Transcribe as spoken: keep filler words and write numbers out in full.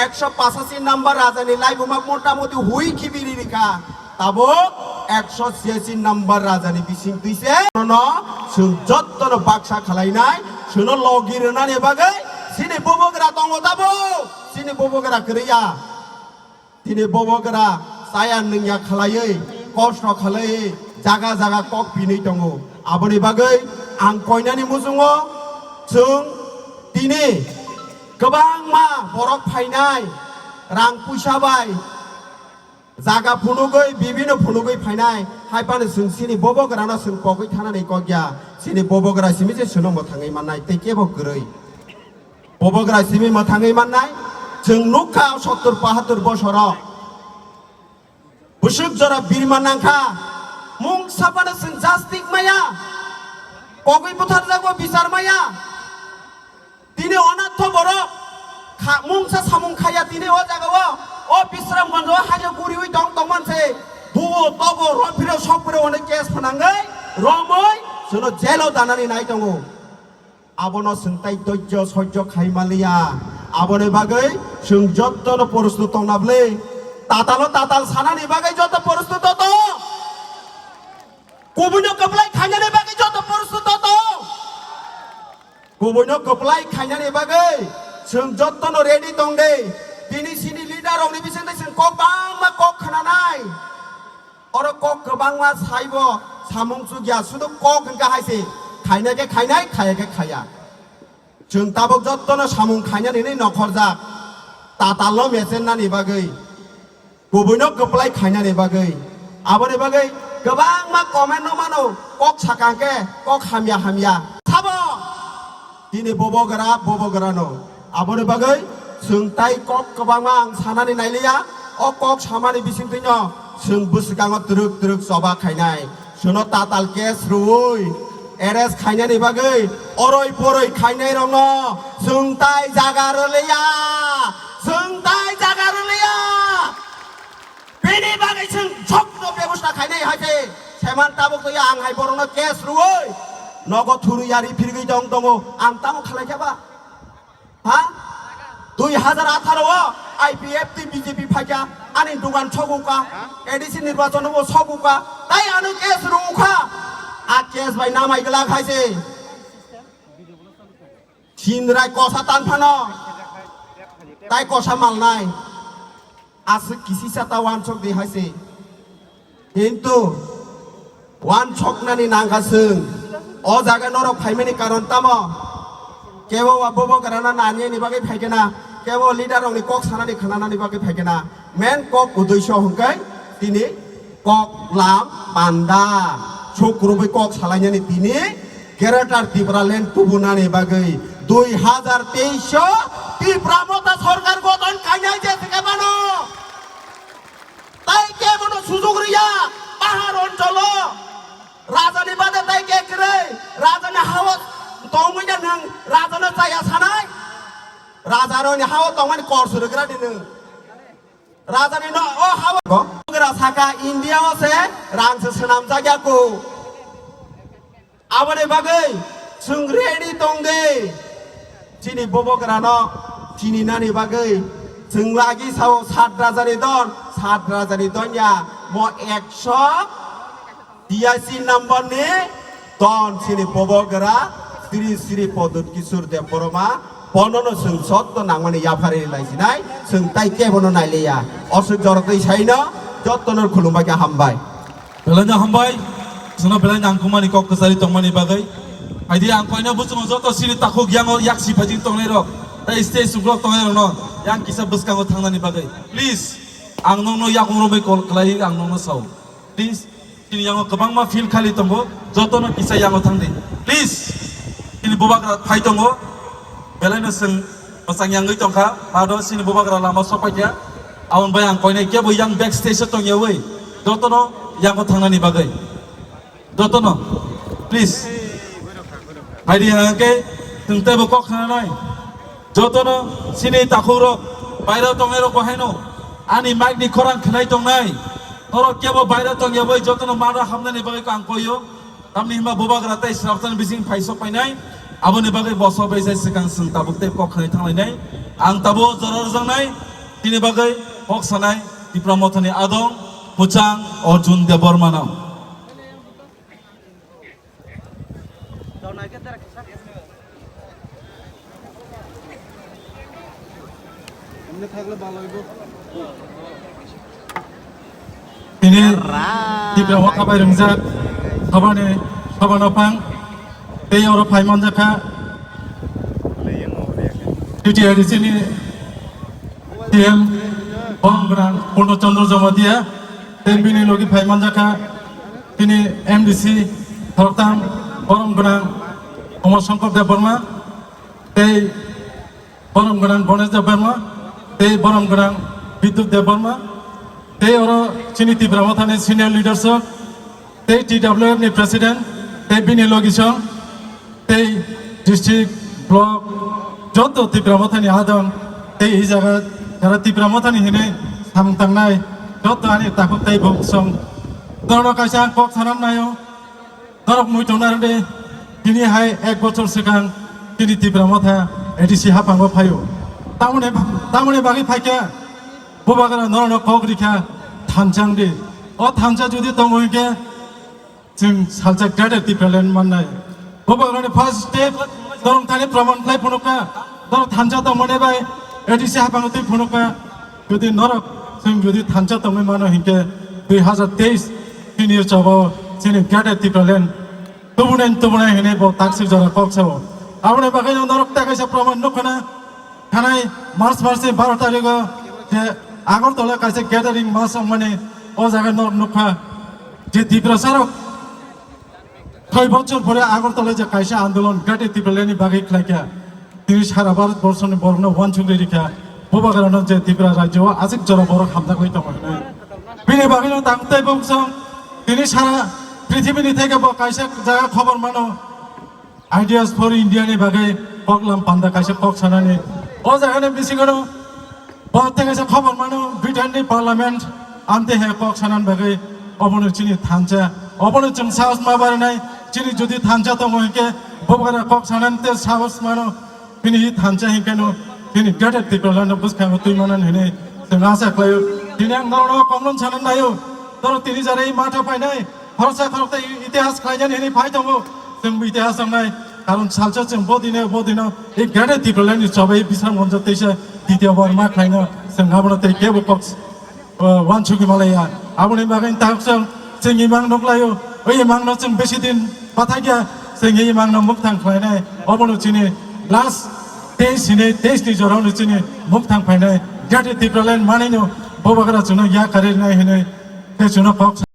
Ekso pachashi number rajani laibuma motamoti hui khibiri rikha. Tabuk ekso chiyashi number rajani bising twi se. Nono chwng jottono baksa khalainai, chwngno logi rwnani bagwi chini bubagra tongo tabuk. Chini bubagra kwrwiya. Tini bubagra chaya nwngya khwlaiwi, kosto khwlaiwi, jaga jaga kok pinwi tongo. Aboni bagwi ang koinani muchungo chwng tini kwbangma borok phainai, rang puisa bai, jaga phunugwi, bibino phunugwi phainai, hai phano chwng chini bubagrano chwng pogwi thanani kok ya, chini bubagra simi se chwngno mwthangwi mannai, tei kebo kwrwi. Bubagra simi mwthangwi mannai, chwng nukha sottur pahattur bosoro. Bwswk jora birma nangkha, mungsa phano chwng jastik maya, kogwi butharjakbo bichar maya. Tini onatho borok kha-, mungsa samung khaya tini o jaga o, o Bisramganj o haino guriwi tong tongman se, buo togo rophiro sokphiro hwnwi case phnangwi romwi chwngno jail o danani nai tongo. Abono chwng tai dojjo sojjo khai manliya. Aboni bagwi chwng jottono porostut tongna bwle. Tatalo tatal sanani bagwi jotto porostut tong. Kubuino kwplai khainani bagwi jotto porostut tong. Kubuino kwplai khainani bagwi chwng jottono ready tong de. Tini chini leader rokni bisingtwi chwng kok bangma kok khnanai. Oro kok kwbangma saibo samung chukya, sudu kok hwnkha hai se, khaina khe khainai, khaya khe khaya. Chwng tabuk jottono samung khainani hinwi nokhorjak, tatalno mechennani bagwi, kubuino kwplai khainani bagwi. Aboni bagwi kwbangma comment no mano, kok sakang khe kok hamya hamya. Sabo! Tini bubagra, bubagrano. Aboni bagwi chwng tai kok kwbangma ang sanani nailiya. O kok samani bisingtwino chwng bwskango twrwk twrwk choba khainai. Chwngno tatal case rwui arrest khainani bagwi oroi poroi khainairokno chwng tai jaga rwliya. Chwng tai jaga rwliya. Bini bagwi chwng jotto bebosta khainai hai se. Seman tabuk twi ang hai borokno case rwui nogo thurui yari phirgwi tong tongo. Ang tamo khalai khe ba? Ha? Dui hazar atharo o I P F T B J P phaikha, ani dugan sokuka, A D C nirbachon o sokuka, tai ano case rwkha. A case bai namai glak hai se. Sinrai kosa tan phano, tai kosa malnai. Aswk kisisa ta wansok di hai se. Kintu wansoknani nangkha chwng. O jaga norok phaimani karon tamo? Kebo wa bubagrano nani ni bagwi phaikena, kebo leader rokni kok sanani khnanani bagwi phaikena. Main kok uddesho hwnkhe tini kok lam panda. Sukrubwi kok salainani tini Greater Tipraland tubunani bagwi dui hazar teis o Tipra Motha Sarkar goton khainai je thwkhe mano. Tai kebono sujok riya, pahar oncholo. Rajani bade tai ke kwrwi, rajani hao tongwi da nwng rajano chaya sanai. Rajaroni hao tongmani kor surigra di nwng. Rajani no o hao. Bubagra saka India o se rang se swnamjak ya ko. Aboni bagwi chwng ready tong di. Chini bubagrano chini nani bagwi chwng lagi sao sat rajani don, sat rajani don ya mo ekso tiyashi number ni don chini bubagra Sri Sri Pradyut Kishore Debbarma. Bonono chwng sotto nangmani yapharwi laisinai, chwng tai kebono nailiya. Aswk jorotwi saino jottono khulumbai khe hambai. Belai no hambai, chwngno belai nangkukmani kok kwchari tongmani bagwi. Haidi ang koino buchungo joto siri takhuk yango yak siphaijing tongnairok, tei stage sukrok tongnairokno yang kisa bwskango thangnani bagwi. Please, ang nokno yakung romwi call khlai, ang nokno sao. Please, chini yango kwbangma field khali tongo, jotono kisa yango thangdi. Please, chini bubagra phai tongo, belaino chwng bwsang yangwi tongkha, mado chini bubagra lama sokpaikha. Aboni bai ang koinai kebo yang back stage o tongyawi, jotono yango thangnani bagwi. Jotono, please. Haidi hangke, chwng teibo kok khnanai. Jotono sini takhukrok, bairao tongnairok bo haino ani mic ni khorang khnai tongnai. Norok kebo bairao tongya bai jotono maro hamnani bagwi ang koyo. Tamni hwnba bubagra tei srapsani bising phaisok painai. Aboni bagwi bosok bai sai swkang chwng tabuk tei kok khnai thanglainai. Ang tabuk jora rwjaknai. Chini bagwi kok sanai Tipra Mothani adong Muchang Arjun Debbarmano. Tini Tipra o kabai ringjak, sabani, sabano phang, tei oro phai manjakha, T T R D C ni T M, borom gwnang Purno Chandra Jamatia, tei bini logi phai manjakha, tini M D C, Khoroktham, borom gwnang Omar Shankar Debbarma, tei borom gwnang Ganesh Debbarma, tei borom gwnang Bidyut Debbarma, tei oro chini Tipra Mothani senior leaders rok, tei T W F ni president, tei bini logisong, tei district, block, joto Tipra Mothani adon, tei e jaga jara Tipra Mothani hinwi samung tangnai, joto ani takhuk tei bukhuk song. Norokno kaisa ang kok sanam naio. Norok mui tongna rwdi, tini hai ek bochor swkang tini Tipra Motha A D C haphango phaio. Tamoni, tamoni bagwi phaikha, bubagra norokno kok rikha, thansa wngdi. O thansa jodi tongo hinkhe, chwng salsa Greater Tipraland mannai. Bubagrani first step, norok thani proman khlai phunukha, norok thansa tongmani bai A D C haphango twi phunukha. Jodi norok chwng jodi thansa tongwi mano hinkhe dui hazar teis chini chobo chini Greater Tipraland tubunai tubunai hinwi bo taksik jora kok sao. Aboni bagwi norok tei kaisa proman nukha na, thanai March masni baro tarigo je Agartala kaisa gathering mas wngmani o jaga norok nukha je Tiprasarok Koi bochor pore Agartala je kaisa andolon Greater Tipraland ni bagwi khlaikha, tini sara Bharat borso ni borok no wansugwi rikha, bubagra no je Tripura rajyo o aswk jora borok hamjakgwi tongo hinwi. Bini bagwi no tang tei bumsong tini sara prithibi ni theke bo kaisa jaga khobor mano, Ideas for India ni bagwi koklam panda kaisa kok sanani. O jaga ni bisingo no Bo tei kaisa khobor mano, Britain ni Parliament amtwi hai kok sanan bagwi obono chini thansa, obono chwng sahos ma barinai, chini jodi thansa tongo hinkhe bo bagara kok sanan te sahos mano, bini hi thansa hinkhe no chini Greater Tipraland no bwskango twi manan hinwi chwng asa khlaio. Tini ang norok no kongnon sanan naio, norok tini jara i matha phainai, khoroksa khoroksa i-, itihas khlainani hinwi phai tongo, chwng bo itihas wngnai, karon salsa chwng bo dino bo dino i Greater Tipraland ni chobai Bisramganj teisa Ditya Barma khlaino, chwng abono tei kebo kok, uh, wansugwi malaya. Aboni bagwi tak chwng, chwng imang nuklaio, o imang no chwng besi din pathakya, chwng imang no mukthang khlainai. Obono chini last teis hinwi teis ni jorao no chini mukthang phainai. Greater Tipraland manwi no bo bagara chwngno ya karinai hinwi, tei chwngno kok